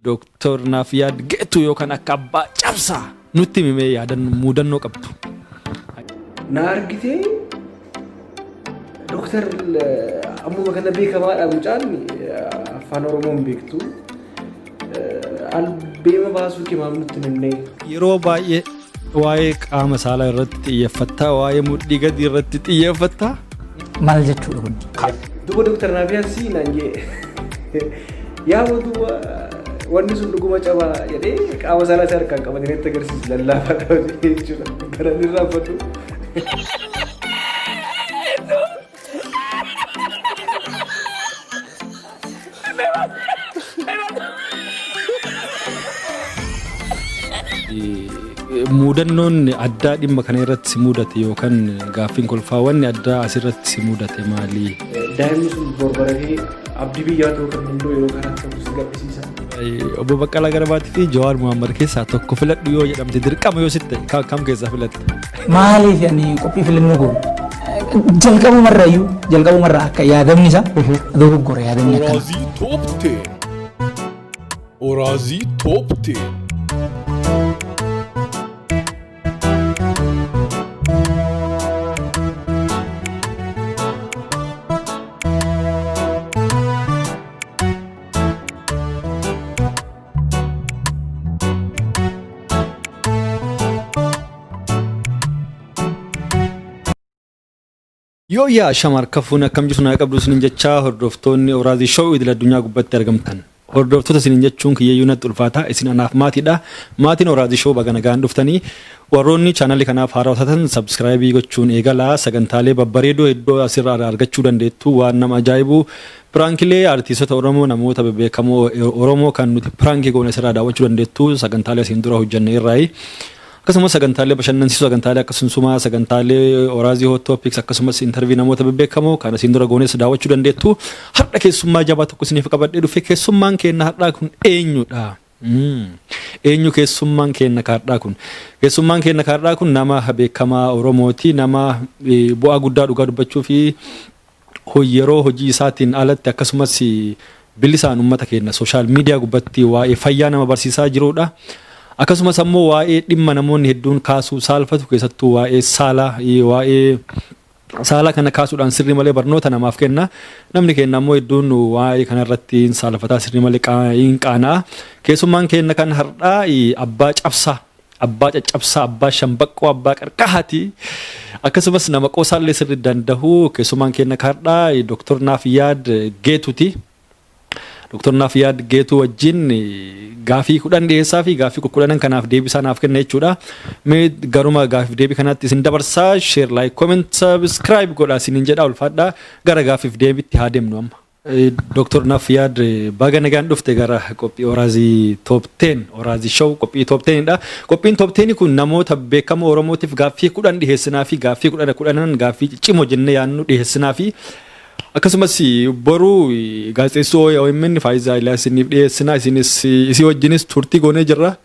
Dooktor Naafyaad Geetuu yookaan akka abbaa cabsaa nutti himee yaadan muudannoo qabdu. Na argitee Dooktar ammuma kana beekamaadha mucaan afaan Oromoon beektu. Albeema baasuu kee maaf nutti hin himne? Yeroo baay'ee waa'ee qaama saalaa irratti xiyyeeffattaa, waa'ee mudhii gadii irratti xiyyeeffattaa. Maal jechuudha kun? Duuba Dooktar Naafiyaan si naan jee. Yaa duuba wanni sun dhuguma cabaa jedhee qaama saalaa isaa harkaan qabatee natti agarsiisu lallaafaadha jechuudha. Garan irraa fadhu. Muudannoon addaa dhimma kana irratti si mudate yookaan gaaffiin kolfaa wanni addaa asirratti si mudate maali? Daa'imni sun borbaratee abdii biyyaa ta'uu kan danda'u yeroo karaa ta'u si gaddisiisa. Obbo Baqqalaa Garbaatii fi Jawaar Mohaammed keessaa tokko filadhu yoo jedhamte dirqama yoo sitti ta'e kam keessaa filatta? Maaliif ani qophii filannoo godhu? Jalqabumarraayyuu jalqabumarraa akka yaadamni isaa dogoggora yaadamni akkana. Oraazii Top 10. Oraazii Top 10. Yoo yaa shamar kafuun akkam jirtu naa qabdu isinin jechaa hordoftoonni Oraazii Show idil addunyaa gubbatti argamtan. Hordoftoota isinin jechuun kiyyayyuu natti ulfaata isin anaaf maatiidha. Maatiin Oraazii Show baga nagaan dhuftanii warroonni chaanalii kanaaf haarawaa taatan sabskraayibii gochuun eegalaa sagantaalee babbareedoo hedduu asirraa argachuu dandeettu waan nama ajaa'ibu piraankilee artiistota Oromoo namoota bebbeekamoo Oromoo kan nuti piraankii goone asirraa daawwachuu dandeettu sagantaalee asiin dura hojjenne irraayi. Akkasumas sagantaalee bashannansiisoo, sagantaalee akka sunsumaa, sagantaalee Oraazii Hot Topics akkasumas intervii namoota bebbeekamoo kan asiin dura goones daawwachuu dandeettu. Har'a keessummaa jabaa tokko isiniif qabadhee dhufe. Keessummaan keenna har'aa kun eenyudha? Eenyu keessummaan keenna har'aa kun? Keessummaan keenna har'aa kun nama beekamaa Oromooti. Nama bu'aa guddaa dhugaa dubbachuu fi yeroo hojii isaatiin alatti akkasumas bilisaan uummata keenya sooshaal miidiyaa gubbatti waa'ee fayyaa nama barsiisaa jirudha. Akkasumas ammoo waa'ee dhimma namoonni hedduun kaasuu saalfatu keessattuu waa'ee saalaa waa'ee saalaa kana kaasuudhaan sirrii malee barnoota namaaf kenna. Namni keenya ammoo hedduun waa'ee kanarratti hin saalfataa sirrii malee hin qaana'a. Keessummaan keenya kan har'aa abbaa cabsaa abbaa caccabsaa, abbaa shambaqqoo, abbaa qarqahaati. Akkasumas nama qoosaallee sirri danda'u keessumaan keenya har'aa Dooktor Naafyaad Geetuuti. Dooktor Naafyaad Geetuu wajjin gaafii 10 dhiyeessaa fi gaafii 10 kanaaf deebisaa naaf kenna jechuudha. Mee garuma gaafiif deebii kanaatti isin dabarsaa share like comment subscribe godhaa isiniin jedha ulfaadhaa gara gaafiif deebiitti haa deemnu amma. Dooktor Naafyaad baga nagaan dhufte gara qophii Oraazii Top 10 Oraazii Show qophii Top 10 dha. Qophiin Top 10 kun namoota beekamoo Oromootiif gaaffii 10 dhiheessinaa fi gaaffii 10 10 gaaffii ciccimoo jennee yaadnu dhiheessinaa fi akkasumas boru gaazexeessuu OMN Faayizaa Ilaas isiniif dhiheessinaa isinis isii wajjinis turtii goonee jirra.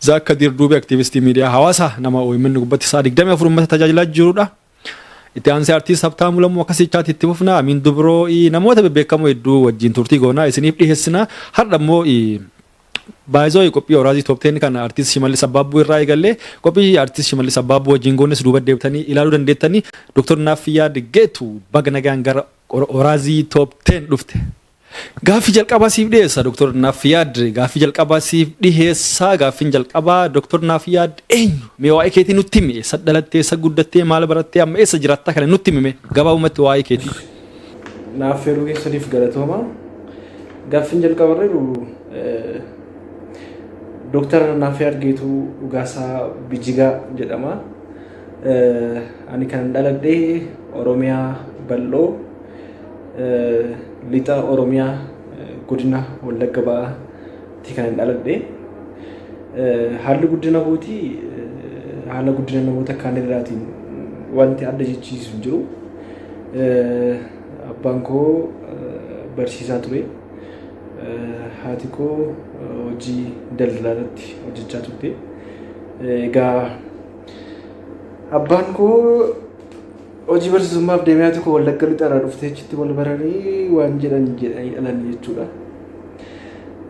Zaak Kadir Duubee aktiivistii miidiyaa hawaasaa nama OMN gubbatti sa'a 24 uummata tajaajilaa jirudha. Itti aansee artiist Habtaamuu Lammuu akkas jechaatti itti fufna. Amiin Dubroo namoota bebbeekamoo hedduu wajjin turtii goonaa isiniif dhiheessina. Har'a immoo baay'isoo qophii Oraazii Top 10 kana artiist Shimallis Abbaabbuu irraa eegallee qophii artiist Shimallis Abbaabbuu wajjin goones duuba deebitanii ilaaluu dandeettanii. Dooktor Naafyaad Geetu baga nagaan gara Oraazii Top 10 dhufte. Gaaffii jalqabaa siif dhiyeessa Dooktor Naafyaad. Gaaffii jalqabaa siif dhiyeessa. Gaaffiin jalqabaa Dooktor Naafyaad eenyu? Mee waa'ee keetii nutti himi. Eessa dhalattee, eessa guddattee, maal barattee, amma eessa jiraattaa kana nutti himi mee gabaabumatti waa'ee keetii. Naaf feeruu keessaniif galatooma. Gaaffiin jalqabarra jiru Dooktar Naafyaad Geetuu Dhugaasaa Bijigaa jedhama. Ani kan dhaladhe Oromiyaa bal'oo lixa Oromiyaa godina Wallagga Ba'aatti kan dhaladhe. Haalli guddina kootii haala guddina namoota kaan irraatiin wanti adda jechiisu hin jiru. Abbaan koo barsiisaa ture. Haati koo hojii daldalaa irratti hojjechaa turte. Egaa abbaan koo hojii barsiisummaaf deemee haati koo Wallagga Lixaarraa dhuftee achitti wal baranii waan jedhan jedhanii dhalan jechuudha.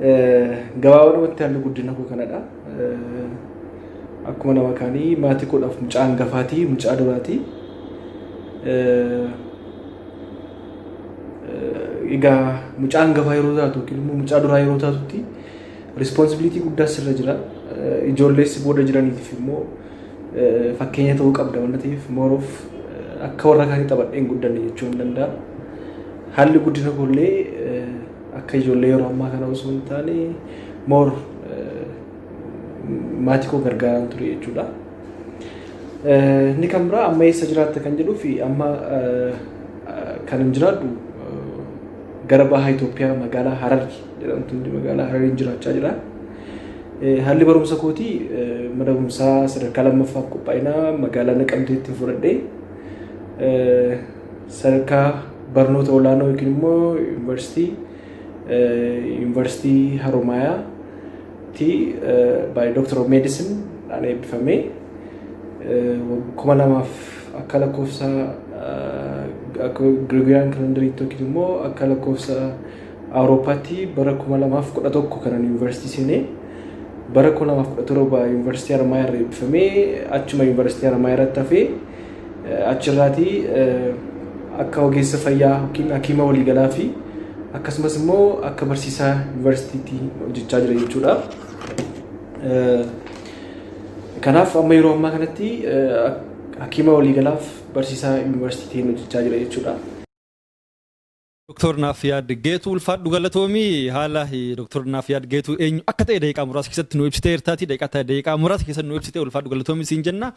Gabaabumatti haalli guddina koo kanadha. Akkuma nama kaanii maatii koodhaaf mucaa hangafaati, mucaa duraati. Egaa mucaa hangafaa yeroo taatu yookiin immoo mucaa duraa yeroo taatutti responsibility guddaa sirra jira. Ijoolleessi booda jiraniitiif immoo fakkeenya ta'uu qabda waan ta'eef, more of akka warra kaanii taphadhee hin guddanne jechuu hin danda'a. Haalli guddina koollee akka ijoollee yeroo ammaa kana osoo hin taane, more maatii koo gargaaraan ture jechuudha. Inni kan biraa, amma eessa jiraatta kan jedhuu fi amma kan hin jiraadhu gara baha Itoophiyaa, magaalaa Harar jedhamtu, magaalaa Harariin jiraachaa jira. Haalli barumsa kootii, mana barumsaa sadarkaa lammaffaaf qophaa'inaa magaalaa Naqamteetti fudhadhee, sadarkaa barnoota olaanoo yookiin immoo yuunivarsiitii Haromaayaatti by Doctor of Medicine dhaan eebbifamee, 2000 akka lakkoofsa akka Gregorian calendariitti yookiin immoo akka lakkoofsa Awurooppaatti bara 2011 kanan yuunivarsiitii seenee, bara 2017 yuunivarsiitii Haromaayaa irra eebbifamee, achuma yuunivarsiitii Haromaayaa irratti hafee, achirraatii akka ogeessa fayyaa yookiin hakiima waliigalaa fi akkasumas immoo akka barsiisaa yuunivarsiitiitti hojjechaa jira jechuudha. Kanaaf amma yeroo ammaa kanatti hakiima waliigalaaf barsiisaa yuunivarsiitiin hojjechaa jira jechuudha. Doktor Naafyaad Geetuu, ulfaadhu, galatoomii. Haala Doktor Naafyaad Geetuu eenyu akka ta'e daqiiqaa muraasa keessatti nu ibsitee jirtaati. Daqiiqaa muraasa keessatti nu ibsitee, ulfaadhu, galatoomii siin jenna.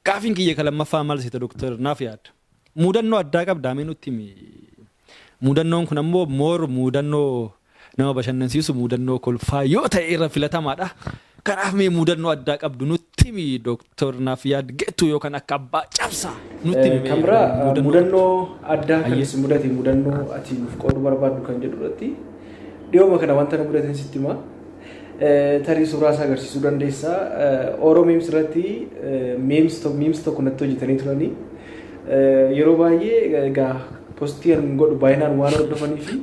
Gaafiin kiyya kan lammaffaa maal seeta, Doktor Naafyaad? Mudannoo addaa qabdaa, mee nutti himi. Mudannoon kun ammoo more mudannoo nama bashannansiisu, mudannoo kolfaa yoo ta'e irra filatamaadha. Kanaaf mee mudannoo addaa qabdu nutti himi, Doktor Naafyaad Geetuu, yookaan akka abbaa cabsaa nutti himi. Kan biraa, mudannoo addaa kan si mudate, mudannoo ati nuuf qooduu barbaaddu kan jedhu irratti, dhiyooma kana wanta na mudate sitti hima. Tarii suuraa isaa agarsiisuu dandeessa. Oro Memes irratti memes tokko natti hojjetanii turanii. Yeroo baay'ee egaa postii an godhu baay'inaan waan hordofanii fi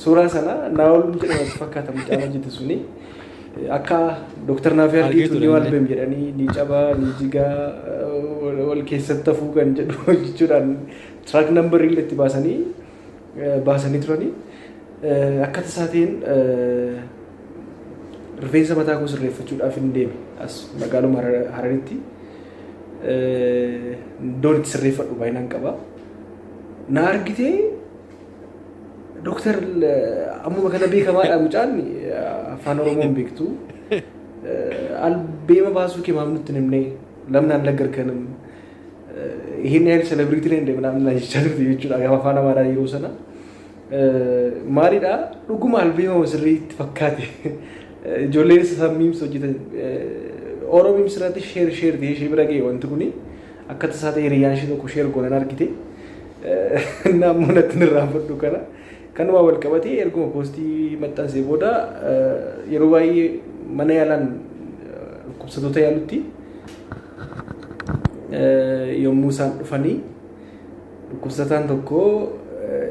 suuraa sana Naawol jedhamatti fakkaata mucaan hojjete suni. Akka Dooktar Naafyaad Geetuu ni album jedhanii, ni cabaa, ni jigaa, wal keessatti hafuu kan jedhu hojjechuudhaan track numberii illee itti baasanii turanii. Akka tasaatiin rifeensa mataa koo sirreeffachuudhaaf hin deeme as magaaluma Hararitti. Iddoon itti sirreeffadhu baay'inaan qaba. Na argitee, "Dooktar, ammuma kana beekamaadha mucaan, afaan Oromoon beektu. Albeema baasuu kee maaf nutti hin himne? ለምን አልነገርከንም? ይሄን ያህል celebrity ነህ እንደ?" ምናምን jechaa turte jechuudha gaafa afaan Amaaraa yeroo sana. Maalidha, dhuguma albeema sirriitti fakkaate. Ijoolleen isaa memes hojjetan Oromoo memes irratti share share ta'ee ishee bira ga'e wanti kuni. Akka tasaa ta'e hiriyyaan ishee tokko share goonan argite. Naammoo natti hin irraanfadhu kana. Kanuma wal qabatee erguma postii maxxansee booda, yeroo baay'ee mana yaalaan dhukkubsattoota yaalutti yommuu isaan dhufanii, dhukkubsataan tokko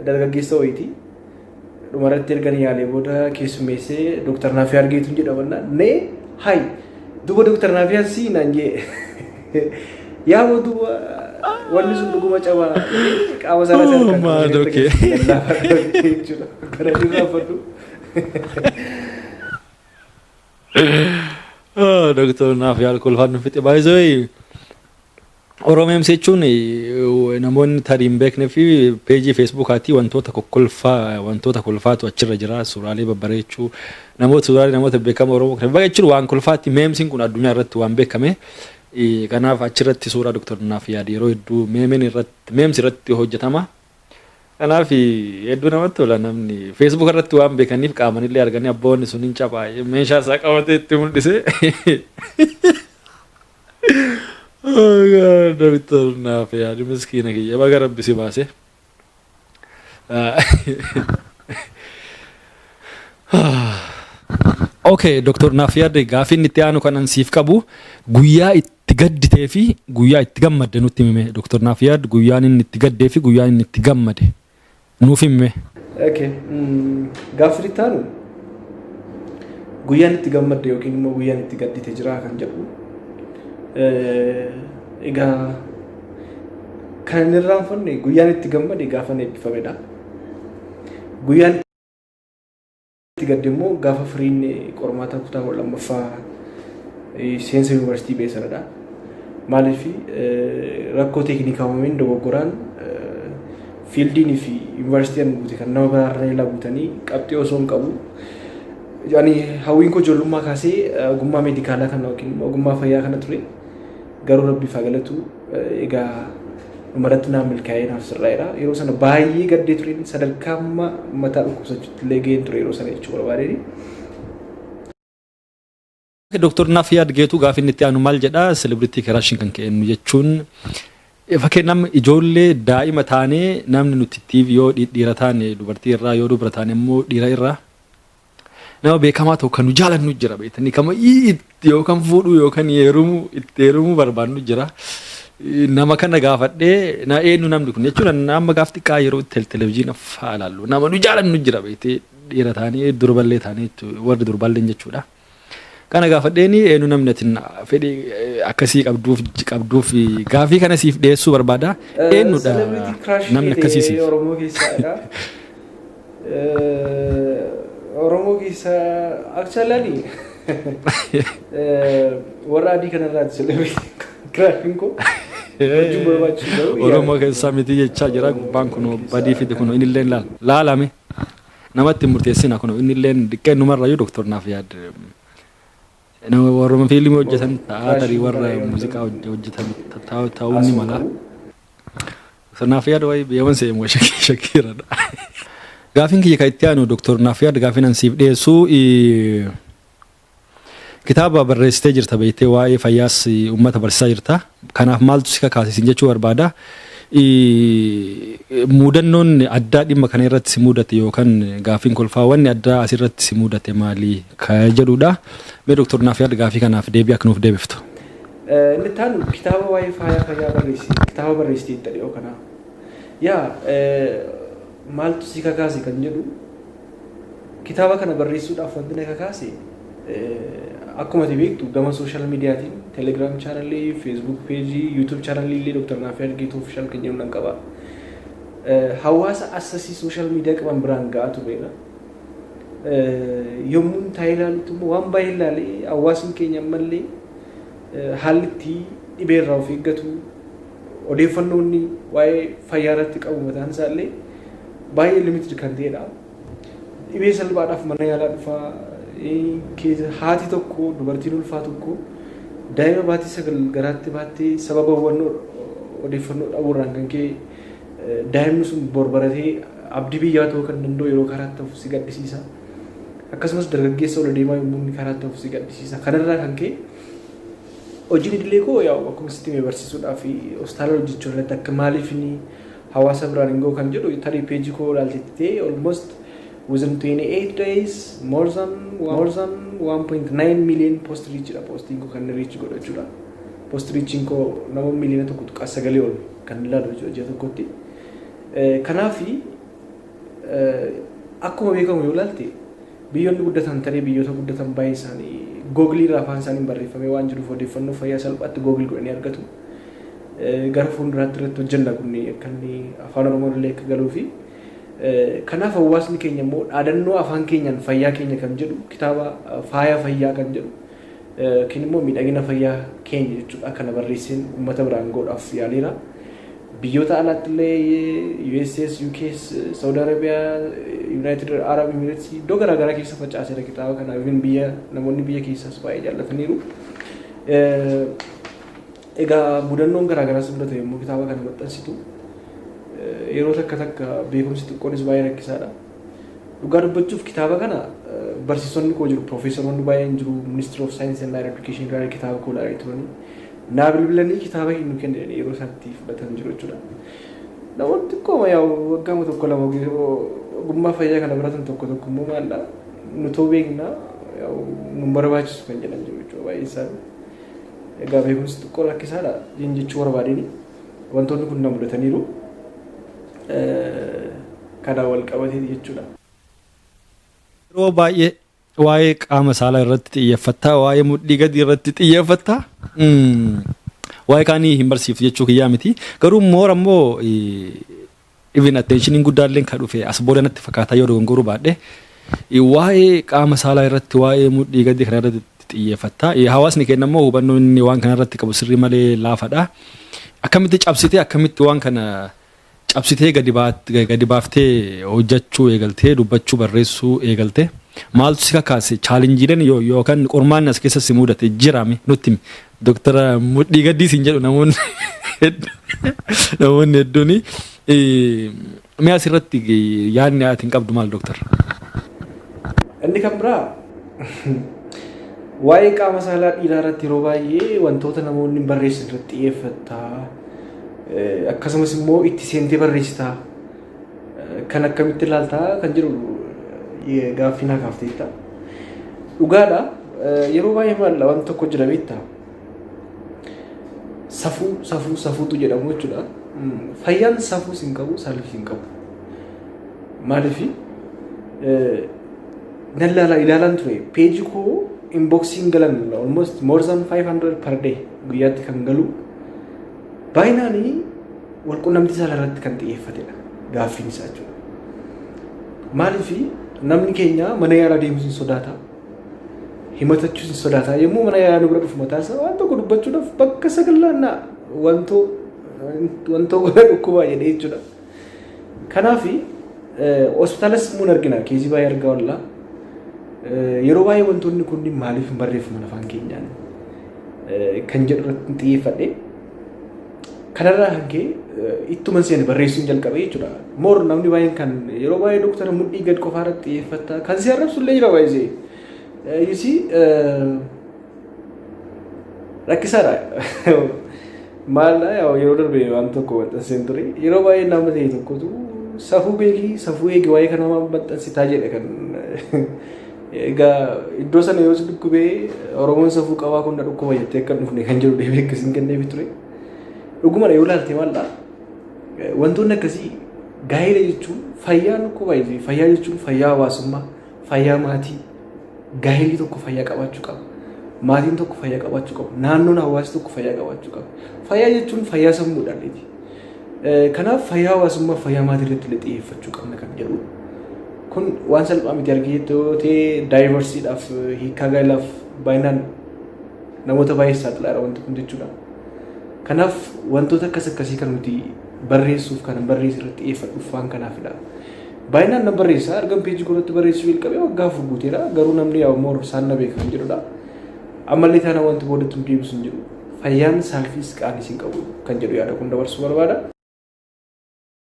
dargaggeessa wayiiti. Dhumarratti erga yaalee booda keessummeessee, "Dooktar Naafyaad Geetuun jedhama." "Nee hay, duuba Dooktar Naafyaad sii?" naan jee. Yaa duuba wanni sun dhuguma cabaa qaama sana Oh, man, okay. jechuudha. Kana irraanfadhu. Doktor Naafyaad, kolfaan nu fixe. Baay'ee Oromoo Memes jechuun, namoonni tarii hin beeknee fi peejii Feesbuukaatii wantoota kokkolfaa, wantoota kolfaatu achirra jira. Suuraalee babbareechuu namoota, suuraalee namoota beekamoo Oromoo kana jechuun waan kolfaatti. Memesiin kun addunyaa irratti waan beekame. Kanaaf achirratti suuraa Doktor Naafyaad yeroo hedduu memeen irratti, memes irratti hojjetama. Kanaaf hedduu namatti tola. Namni Facebook irratti waan beekaniif qaamanillee arganii, abboonni sun hin cabaa, meeshaa isaa qabatee itti mul'ise. Doktor Naafyaad, miskiina kiyya, baga rabbi si baase. Okay, Doktor Naafyaad, gaafiin itti aanu kanan siif qabu, guyyaa itti gadditee fi guyyaa itti gammadde nutti hime. Doktor Naafyaad, guyyaan inni itti gaddee fi guyyaan inni itti gammade nuuf hime. Okay. Gaaffii itti aanu, guyyaan itti gammadde yookiin immoo guyyaan itti gaddite jira kan jedhu. Egaa kan inni irraanfanne, guyyaan itti gammade gaafa inni eebbifamedha. Guyyaan itti gadde immoo gaafa firiin qormaata kutaa 12ffaa seensa yuunivarsiitii ba'e sanadha. Maaliif, rakkoo teeknikaa uumameen dogoggoraan fieldiin fi yuunivarsiitii ani guute kan nama biraarra ilaa guutanii qabxii osoo hin qabu. Ani hawwiin koo ijoollummaa kaasee ogummaa meedikaalaa kana yookiin immoo ogummaa fayyaa kana ture. Garuu Rabbiif haa galatu, egaa dhumarratti naaf milkaa'ee naaf sirraa'eera. Yeroo sana baay'ee gaddee tureen, sadarkaa amma mataa dhukkubsachuutti illee gaheen ture yeroo sana jechuu barbaadeen. Dooktor Naafyaad Geetuu, gaafa inni itti aanu maal jedhaa? Celebrity crushiin kan kennu jechuun, fakkeenyaaf, ijoollee daa'ima taanee namni nuti ittiif yoo dhiira taane dubartii irraa, yoo dubara taane immoo dhiira irraa, nama beekamaa tokko kan nu jaalannu jira beektanii, kama yookaan fuudhuu yookaan heerumuu itti heerumuu barbaannu jira. Nama kana gaafadhee na eenyu namni kun jechuun, amma gaaf xiqqaa yeroo televezyiina fa'aa ilaallu nama nu jaalannu jira beektee, dhiira taanee durballee taanee, warri durballeen jechuudha. Kana gaafadheeni, eenyu namni ati fedhii akkasii qabduuf gaafii kana siif dhiyeessuu barbaada. Eenyudha namni akkasii siif? Oromoo keessaadha. Oromoo keessaa actually warra adii kanarraati celebrity crushiin koo. Gochuun barbaachisu garuu. Oromoo keessaa miti jechaa jira. Gubbaan kun badii fide, kun inni illee laalame. Namatti hin murteessina, kun inni illee xiqqeennumarrayyuu Dooktor Naafyaad nama warra fiilmii hojjetan ta'aa, tarii warra muuziqaa hojjetan ta'uu ni mala. Dooktor Naafyaad wayi biyyaman seemu shakkiiradha. Gaafiin kiyya kan itti aanu, Dooktor Naafyaad, gaafiin an siif dhiyeessu, kitaaba barreessitee jirta beektee, waa'ee fayyaas uummata barsiisaa jirta. Kanaaf maaltu si kakaasisin jechuu barbaada. Mudannoon addaa dhimma kana irratti si mudate yookaan gaafiin kolfaa wanni addaa asirratti si mudate maali ka jedhudha. Mee Dooktor Naafyaad, gaafii kanaaf deebii akka nuuf deebiftu. Inni itti aanu, kitaaba waa'ee faaya fayyaa barreessi kitaaba barreessitee dhiyoo kana. Yaa, maaltu si kakaase kan jedhu, kitaaba kana barreessuudhaaf wanti na kakaase, akkuma ati beektu gama social mediaatiin Telegram channelii, Facebook pageii, YouTube channelii illee Dooktar Naafyaad Geetuu Official kan jedhu nan qaba. Hawaasa assasii social media qaban biraan ga'aa tureera. Yommuun taa'ee ilaalutti immoo waan baay'ee ilaalee, hawaasni keenya ammallee haalli itti dhibee irraa of eeggatu, odeeffannoonni waa'ee fayyaa irratti qabu mataan isaa illee baay'ee limited kan ta'edha. Dhibee salphaadhaaf mana yaalaa dhufaa, haati tokko, dubartiin ulfaa tokko daa'ima baatii 9 garaatti baattee sababa hubannoo odeeffannoo dhabuurraan kan ka'e daa'imni sun bor baratee abdii biyyaa ta'uu kan danda'u yeroo karaatti hafu si gaddisiisa. Akkasumas dargaggeessa ol deemaa yommuu inni karaatti hafu si gaddisiisa. Kanarraa kan ka'e hojiin idilee koo yaa'u akkuma sitti hime barsiisuudhaa fi hospitaala hojjechuu irratti akka maaliif inni hawaasa biraan hin ga'u kan jedhu, tarii pageii koo ilaaltettee, almost within 28 days more than 1.9 million post reach dha postiin koo kan inni reach godhu jechuudha. Post reachiin koo nama miliyoona 1.9 ol kan ilaalu jechuudha ji'a tokkotti. Kanaafi akkuma beekamu yoo ilaalte biyyoonni guddatan, tarii biyyoota guddatan baay'ee isaanii Googleii irraa afaan isaaniin barreeffamee waan jiruuf odeeffannoo fayyaa salphaatti Google godhanii argatu. Gara fuulduraatti irratti hojjenna, kun akka inni afaan Oromoo illee akka galuu fi kanaaf hawaasni keenya immoo dhaadannoo afaan keenyaan fayyaa keenya kan jedhu, kitaaba faaya fayyaa kan jedhu yookiin immoo miidhagina fayyaa keenya jechuudha, kana barreesseen uummata biraan gahuudhaaf yaaleera. Biyyoota alaatti illee USS, UKS, Saudi Arabia, United Arab Emirates, iddoo garaagaraa keessa facaaseera kitaaba kana. Even biyya namoonni biyya keessaas baay'ee jaallataniiru. Egaa mudannoon garaagaraas mudata yommuu kitaaba kana maxxansitu. Yeroo takka takka beekumsi xiqqoonis baay'ee rakkisaadha. Dhugaa dubbachuuf kitaaba kana barsiisonni koo jiru, piroofeesaroonni baay'een jiru, Ministry of Science and Higher Education irraa kitaaba koo ilaalanii turanii. Naa bilbilanii kitaaba hin nu kennanii yeroo isaatti fudhatan jiru jechuudha. Namoonni xiqqooma yaa'u waggaama tokko lama ogummaa fayyaa kana baratan tokko tokko immoo maalla nutoo beekna, yaa'u nun barbaachisu kan jedhan jiru jechuudha baay'ee isaanii. Egaa beekumsi xiqqoo rakkisaadha jechuu barbaadeni wantoonni kun na mudataniiru. Kanaan wal qabatee jechuudha. Yeroo baay'ee waa'ee qaama saalaa irratti xiyyeeffattaa, waa'ee mudhii gadii irratti xiyyeeffattaa. Waa'ee kaanii hin barsiiftu jechuu kiyyaa miti. Garuu more ammoo even attentioniin guddaallee kan dhufe as booda natti fakkaataa yoo dogongoruu baadhe. Waa'ee qaama saalaa irratti, waa'ee mudhii gadii kana irratti xiyyeeffattaa. Hawaasni keenya immoo hubannoo inni waan kana irratti qabu sirrii malee laafaadha. Akkamitti cabsitee, akkamitti waan kana cabsitee gadi baaftee hojjechuu eegaltee, dubbachuu, barreessuu eegalte? Maaltu si kakaase? Challengeiileen yookaan qormaanni as keessa si mudate jirame nutti himi. Doktara mudhii gaddii siin jedhu namoonni hedduun. Mi'a asirratti yaadni ati hin qabdu maal, doktar? Inni kan biraa waa'ee qaama saalaa dhiiraa irratti yeroo baay'ee wantoota namoonni hin barreessin irratti xiyyeeffatta. Akkasumas immoo itti seentee barreessitaa. Kan akkamitti ilaaltaa kan jedhu gaaffii naa kaafteetta. Dhugaadha. Yeroo baay'ee maal wanti tokko jira beektaa? Safuu, safuu, safuutu jedhamu jechuudha. Fayyaan safuus hin qabu, saalfii hin qabu. Maaliifi nan ilaalaan ture peejii koo, inboxiin galan almost more than 500 per day guyyaatti kan galu baay'inaanii walqunnamtii saalaa irratti kan xiyyeeffatedha gaaffiin isaa jechuudha. Maaliifi namni keenya mana yaalaa deemuu hin sodaata. Himatachuu hin sodaata. Yommuu mana yaalaa nu bira dhufu mataa isaa waan tokko dubbachuudhaaf bakka sagallaannaa wantoo wantoo godha dhukkubaa jedhee jechuudha. Kanaafi hospitaalas immoo hin argina, caseii baay'ee argaa oolla. Yeroo baay'ee wantoonni kunniin maaliif hin barreeffaman afaan keenyaan kan jedhu irratti xiyyeeffadhe. Kanarraa kan ka'e ittuma seene barreessuun jalqabe jechuudha. More namni baay'een kan yeroo baay'ee doktara mudhii gad qofaa irratti xiyyeeffata. Kan si arrabsu illee jira baay'ee. You see, rakkisaadha. Maal yeroo darbe waan tokko maxxanseen ture. Yeroo baay'ee nama ta'e tokkotu "Safuu beekii, safuu eegi, waa'ee kana maxxansitaa" jedhe. Kan egaa iddoo sana yoo si dhukkubee "Oromoon safuu qabaa, kun na dhukkuba" jettee akka hin dhufne kan jedhu deebii akkasiin kenneefi ture. Dhugumadha, yoo ilaalte maaldha, wantoonni akkasii gaa'ela jechuun fayyaa dhukkuba, fayyaa jechuun fayyaa hawaasummaa, fayyaa maatii. Gaa'elli tokko fayyaa qabaachuu qaba. Maatiin tokko fayyaa qabaachuu qaba. Naannoon hawaasni tokko fayyaa qabaachuu qaba. Fayyaa jechuun fayyaa sammuudhaaniiti. Kanaaf fayyaa hawaasummaa, fayyaa maatii irratti illee xiyyeeffachuu qabna kan jedhu. Kun waan salphaa miti argitee ta'ee divorceiidhaaf, hiikkaa gaa'elaaf baay'inaan namoota baay'ee saaxilaadha wanti kun jechuudha. Kanaaf wantoota akkas akkasii kan nuti barreessuuf kan barreessu irratti xiyyeeffadhuuf waan kanaafidha. Baay'inaan nan barreessa. Argan peejii godhatti barreessuu jalqabee waggaa 4 guuteera. Garuu namni yaa more isaan na beeka kan jedhudha. Ammallee taana wanti boodatti nu deebisu hin jiru. Fayyaan saalfiis qaanis hin qabu kan jedhu yaada kun dabarsuu barbaada.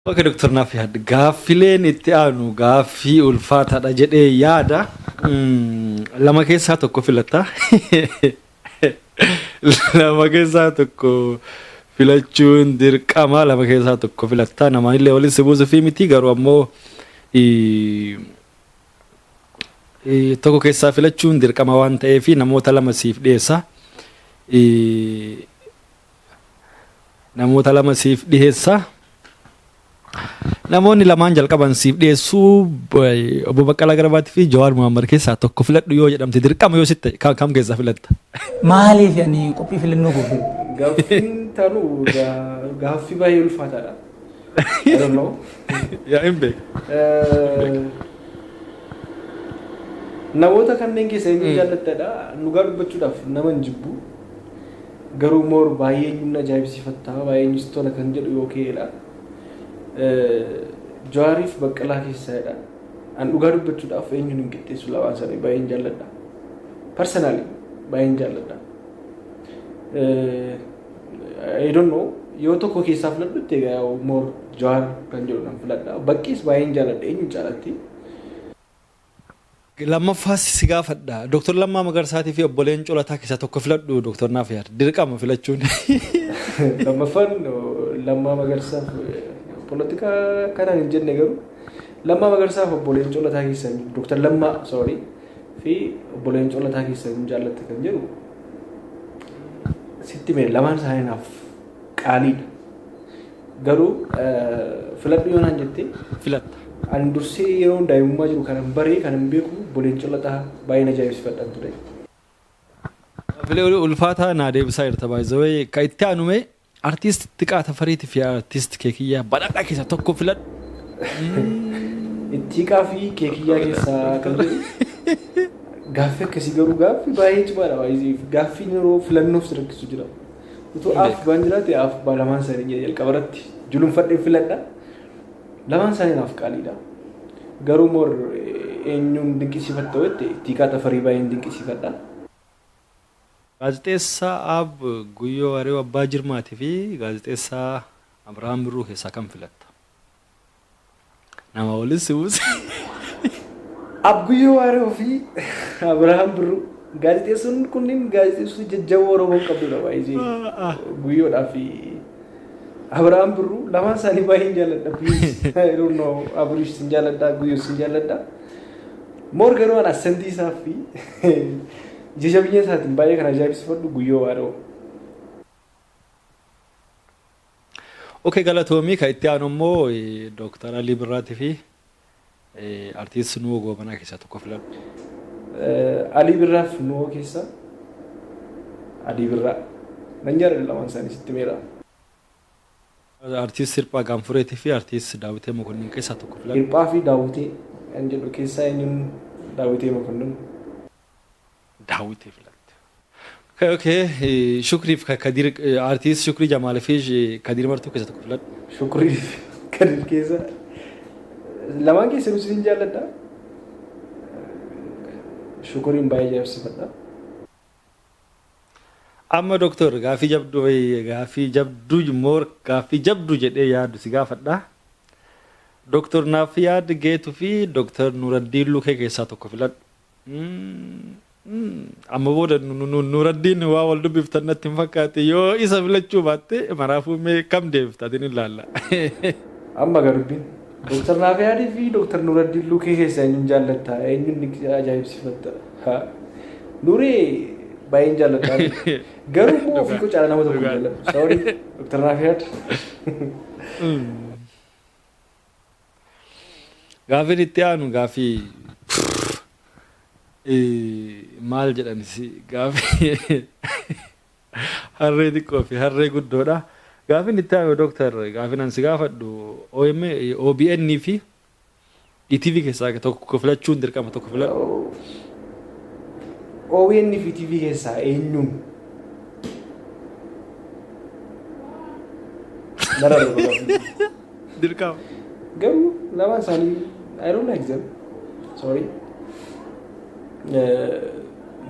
Okay, Dr. Naafiyad, gaaffileen itti aanu gaaffii ulfaataadha jedhee yaada. Lama keessaa tokko filatta. Lama keessaa tokko filachuun dirqama, lama keessaa tokko filatta. Namaan waliin si buusuu fi miti, garuu ammoo tokko keessaa filachuun dirqama waan ta'eef namoota lama siif dhiyeessa. Namoota lama siif dhiyeessa. Namoonni lamaan jalqaban siif dhiyeessuu obbo Baqqalaa Garbaatii fi Jawaar Mohammad keessaa tokko filadhu yoo jedhamte, dirqama yoo sitti ta'e, kam keessaa filatta? Maaliif ani qophii filannoo godhu? Gaaffiin taanu gaaffii baay'ee ulfaataadha. I don't know. Yaa hin beeku. Namoota kanneen keessa eenyu jaallattadha? Dhugaa dubbachuudhaaf nama hin jibbu. Garuu more baay'ee eenyuun ajaa'ibsiifattaa, baay'ee eenyus tola kan jedhu yoo ka'edha. Jawaariif Baqqalaa keessaadha. An dhugaa dubbachuudhaaf eenyuun hin qixxeessu, lamaan isaanii baay'een jaalladha. Personally baay'een jaalladha. I don't know, yoo tokko keessaa filadhutti egaa more Jawaar kan jedhu nan filadha. Baqqees baay'een jaalladha eenyuun caalatti. Lammaffaas si gaafadha. Dooktar Lammaa Magarsaatii fi obbo Leencoo Lataa keessaa tokko filadhu, Dooktar Naafiyaad. Dirqama filachuun. Lammaffaan Lammaa Magarsaaf, poolitikaa kanaan hin jenne, garuu Lammaa Magarsaaf obbo Leencoo Lataa keessaa, Dooktar Lammaa, sorry, fi obbo Leencoo Lataa keessaa hin jaallatte kan jedhu sitti mee lamaan isaanii naaf qaaliidha. Garuu filadhu yoo naan jette Filatta. Ani dursee yeroo daa'imummaa jiru kanan baree kanan beeku Obbo Leencoo Lataa baay'een ajaa'ibsiifadhan ture. Gaaffilee ulfaataa naa deebisaa jirta baay'ee. Kan itti aanume artiist Ittiqaa Tafariitii fi artiist Keekiyyaa Badhaadhaa keessaa tokko filadhu. Ittiqaa fi Keekiyyaa keessaa kan jedhu gaaffii akkasii garuu gaaffii baay'ee cimaadha baay'ee gaaffiin yeroo filannoof si rakkisu jira. Utuu aaf baan jiraate aaf baa lamaan isaanii jalqaba irratti julunfadhee filadha. Lamaan isaanii naaf qaaliidha. Garuu more eenyuun dinqisiifatta jette Ittiqaa Tafarii baay'een dinqisiifadha. Gaazexeessaa Ab Guyyoo Waariyoo Abbaa Jirmaatii fi gaazexeessaa Abiraam Birruu keessaa kam filatta? Nama waliin si buuse. Ab Guyyoo Waariyoo fi Abiraam Birruu gaazexeessonni kunneen gaazexeessota jajjaboo Oromoon qabdudha baay'ee. Guyyoodhaa fi Abiraam Birruu lamaan isaanii baay'een jaalladha. Please, I don't know, Abirish sin jaalladha, Guyyoo sin jaalladha. More garuu an accentii isaa fi ija jabinya isaatiin baay'ee kan ajaa'ibsiifadhu Guyyoo Waariyoo. Okay, galatoomii. Kan itti aanu immoo Dooktar Alii Birraatii fi artiist Nuhoo Goobanaa keessaa tokko filadhu. Alii Birraaf Nuhoo keessaa Alii Birraa nan jaalladha lamaan isaanii sitti meera. Artiist Hirphaa Gaanfureetii fi artiist Daawitee Mokonnin keessaa tokko filadhu. Hirphaa fi Daawitee kan jedhu keessaa eenyuun? Daawitee Mokonnin. Daawitee filatte. Okay, Shukriif Kadir, artiist Shukrii Jamaal fi Kadir Martuu keessaa tokko filadhu. Shukrii fi Kadir keessa lamaan keessa sin jaalladha. Shukriin baay'ee ajaa'ibsiifadha. Amma dooktor, gaaffii jabduu, gaaffii jabduu more gaaffii jabduu jedhee yaadu si gaafadha. Dooktor Naafiyaad Geetuu fi Dooktor Nuraddiin Lukee keessaa tokko filadhu. Amma booda Nuraddiin waa wal dubbiftan natti hin fakkaate. Yoo isa filachuu baatte maraafuu mee kam deebifta atiin ilaalla. Amma garubbiin Dooktar Naafiyaadii fi Dooktar Nuraddiin Lukee keessaa eenyuun jaallatta? Eenyuun ajaa'ibsiifatta? Nuree baay'een jaalladha. Garuu immoo ofii koo caalaa nama tokko jaalladhu. Sorry, Dooktar Naafiyaad. Gaaffiin itti aanu gaaffii maal jedhan si gaaffii harree xiqqoo fi harree guddoodha. Gaaffiin itti aanu dooktar, gaaffiin ani si gaafadhu OBN fi ETV keessaa tokko filachuun dirqama, tokko filadhu. OBN fi TV keessaa eenyuun? Narra dhugaa. Dirqama. Garuu lamaan isaanii I don't like them. Sorry.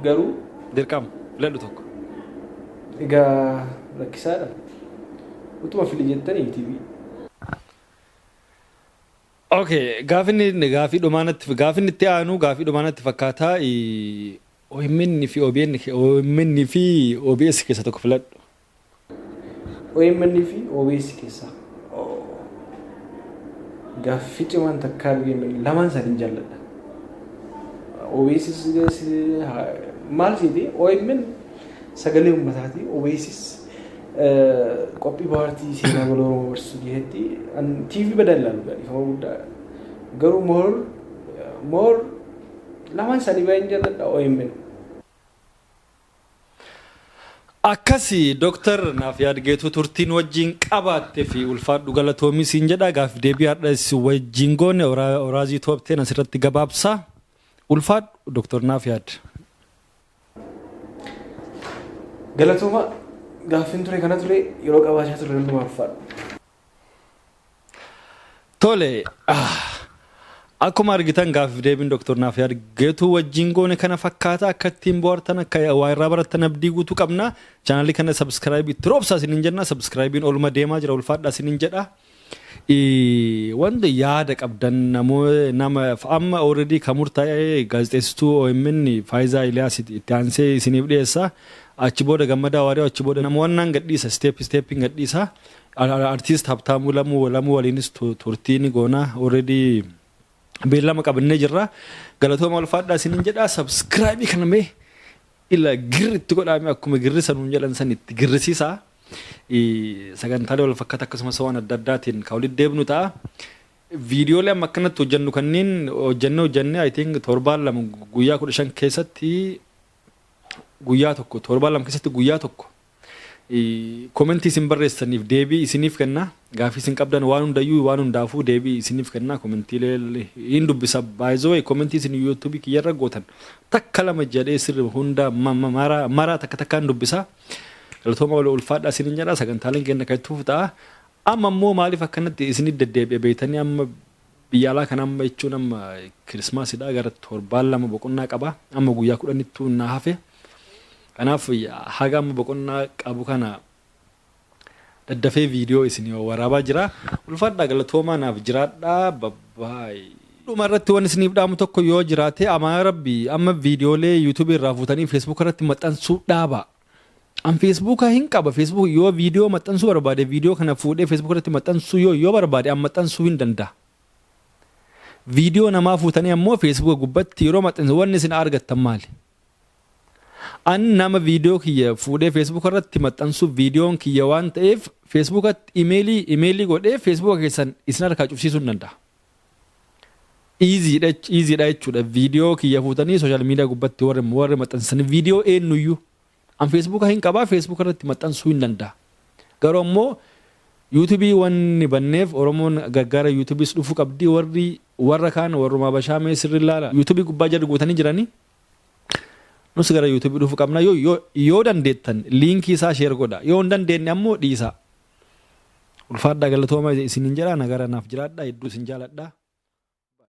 Garuu Dirqama filadhu tokko. Egaa rakkisaadha. Utuma fili jettanii TV. Okay, gaafinni gaafii dhumaanatti gaafinni itti aanu gaafii dhumaanatti fakkaataa OMN fi OBN, OMN fi OBS keessaa tokko filadhu. OMN fi OBS keessaa. Gaaffii cimaan takka argame lamaan isaanii jaalladha. OBS maal siiti? OMN sagalee uummataati. OBS qophii paartii seenaa gola Oromoo barsiisuu keessatti TV badaa ilaalu dhiifama guddaa. Garuu more lamaan isaanii baay'een jaalladha OMN. Akkasi Dooktar Naafiyaad Geetuu, turtiin wajjin qabaatte fi ulfaadhu, galatoomii siin jedha. Gaaf deebii har'a wajjin goone Oraazii Top Ten asirratti gabaabsa. Ulfaadhu, Dooktar Naafiyaad. Galatooma, gaaffiin ture kana ture yeroo qabaachaa ture hundumaa ulfaadhu. Tole, akkuma argitan gaaffiif deebiin Dooktar Naafiyaad Geetuu wajjin goone kana fakkaata. Akka ittiin bohaartan, akka waa irraa barattan abdii guutuu qabna. Chaanalii kana subscribe itti roobsaa isiniin jenna. Subscribeiin olma deemaa jira, ulfaadhaa isiniin jedha. Wanta yaada qabdan nama amma already kan murtaa'e gaazexeessituu OMN Faayizaa Iliyaas itti aansee isiniif dhiyeessa. Achi booda Gammadaa Waariyoo, achi booda nama wannaan gadhiisa, step stepiin gadhiisa. Artiist Habtaamuu Lamuu waliinis turtii ni goona, already beellama qabannee jirra. Galatooma, ulfaadhaa isiniin jedha. Subscribe kana mee ila girri itti godhaame, akkuma girri sanuun jedhan san itti girrisiisa. Sagantaalee wal fakkaata akkasumas waan adda addaatiin kan walitti deebinu ta'a. Viidiyoolee amma akkanatti hojjennu kanneen hojjennee hojjennee, I think torbaan 2 guyyaa 15 keessatti guyyaa tokko, torbaan 2 keessatti guyyaa tokko commentii isin barreessaniif deebii isiniif kenna. Gaafii isin qabdan waan hundayyuu, waan hundaafuu deebii isiniif kenna. Commentiilee hin dubbisa baay'ee. Commentii isin YouTubeii kiyyarra gootan takka lama jedhee sirri hunda maraa takka takkaan dubbisa. Galatooma, wal ulfaadhaa isinin jedha. Sagantaaleen keenya kan itti ta'a. Amma immoo maaliif akkanatti isinit deddeebi'e beektanii? Amma biyya alaa kana amma jechuun amma Kirismaasidha, gara torbaan 2 boqonnaa qaba. Amma guyyaa 10ttuu na hafe. Kanaaf haga amma boqonnaa qabu kana daddafee viidiyoo isinii waraabaa jira. Ulfaadhaa, galatoomaa, naaf jiraadhaa, babbaay. Dhuma irratti waan isiniif dhaamu tokko yoo jiraate, amaa rabbi amma viidiyoolee YouTubeii irraa fuutanii Facebook irratti maxxansuu dhaaba. An Facebooka hin qaba. Facebook yoo viidiyoo maxxansuu barbaade, viidiyoo kana fuudhee Facebook irratti maxxansuu yoo barbaade, an maxxansuu hin danda'a. Viidiyoo namaa fuutanii ammoo Facebooka gubbatti yeroo maxxansu wanni isin argattan maali? An nama viidiyoo kiyya fuudhee Facebook irratti maxxansuuf, viidiyoon kiyya waan ta'eef, Facebookatti emailii godhee Facebooka keessan isin harkaa cufsiisuu hin danda'a. Easydha jechuudha. Viidiyoo kiyya fuutanii social media gubbatti warri maxxansan, viidiyoo eenyuyyuu. An Facebooka hin qabaa, Facebooka irratti maxxansuu hin danda'a. Garuu ammoo YouTubeii wanni banneef Oromoon gargaara YouTubeiis dhufuu qabdi. Warri warra kaan warrumaa bashaamee sirri ilaala. YouTubeii gubbaa jarri guutanii jiranii. Nus gara YouTubeii dhufuu qabna. Yoo dandeettan linkii isaa share godha. Yoo hin dandeenye ammoo dhiisa. Ulfaadhaa, galatooma isiniin jedha. Nagara naaf jiraadha. Hedduu isin jaaladha.